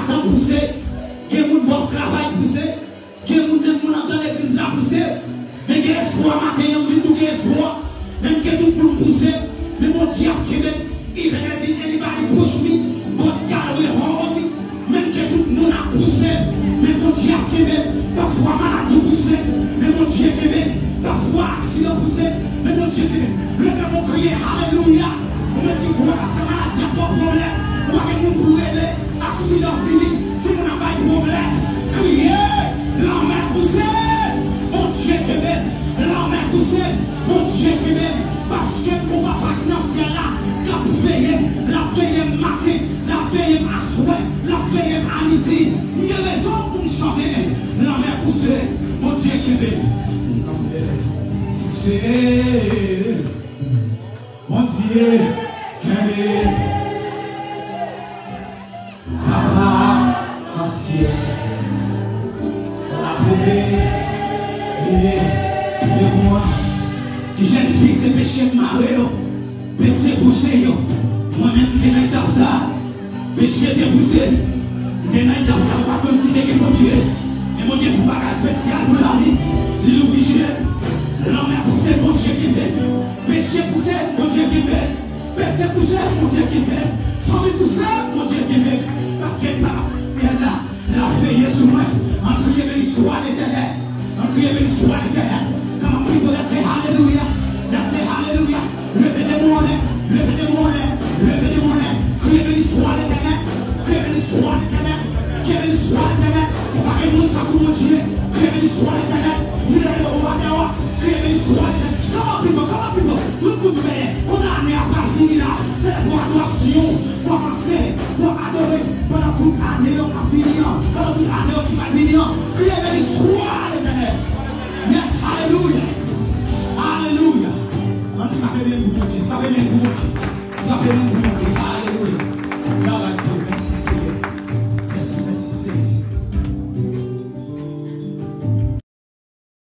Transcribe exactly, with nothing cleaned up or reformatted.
Tan pouse, gen moun bòs travay pouse, gen moun, menm moun anndan legliz la pouse. Men gen espwa maten an, m vin tou gen espwa. Men m ke tout moun pouse, men Bondye ap kenbe m. Even if anybody push me, but God will hold me. Men m ke tout moun ap pouse, men Bondye ap kenbe m. Pafwa maladi pouse, men Bondye kenbe m. Pafwa aksidan pouse, men Bondye kenbe m. Leve men w kriye, alelouya. Ou menm ki kwè pastè maladi ap ba w pwoblèm, ou pa gen moun pou rele, aksidan fini, timoun ap bay pwoblèm. Kriye, lanmè pouse, Bondye kenbe m. Lanmè pouse, Bondye kenbe m. Paske m gon papa k nan syèl la k ap veye m, l ap veye m maten, l ap veye m aswè, l ap veye m amidi. M gen rezon pou m chante. Lanmè pouse, Bondye kenbe m. Se Bondye kenbe Papa nan syèl. L ap leve, leve, leve pou mwen. Ki jèn fi se peche m mare yo, peche pouse yo. Mwen menm m te nan etap sa. Peche te pouse m. M te nan etap sa, m pa konn si te gen Bondye. Men Bondye fè yon bagay espesyal pou lavi m. Li oblije. Lanmè pouse, Bondye kenbe. Peche pouse, Bondye kenbe. Peche pouse, Bondye kenbe. Fanmi pouse, Bondye kenbe. Paske l pa ap fè l la. L ap veye sou mwen. Ann kriye, beni swa Letènèl. Ann kriye, beni swa Letènèl. Kòman pou yo lèse alelouya. Lèse alelouya. Leve demon anlè, leve demon anlè, leve demon anlè. Kriye beni swa Letènèl, kriye beni swa Letènèl, kriye beni swa Letènèl. Ou pa gen moun tankou Bondye. Kriye beni swa Letènèl. Ou leve ou pa dèwò. Kriye beni swa Letènèl. Kòman pi bon, kòman pi bon. Tout moun ki genyen. Pandan ane a pral fini la, se lè pou adorasyon kòmanse, pou adore. Pandan tout ane yo k ap vini an, pandan tout ane yo ki pral vini an, kriye beni swa Letènèl. Yes, alelouya. Alelouya. Ann frape men pou Bondye, frape men pou Bondye, frape men pou Bondye.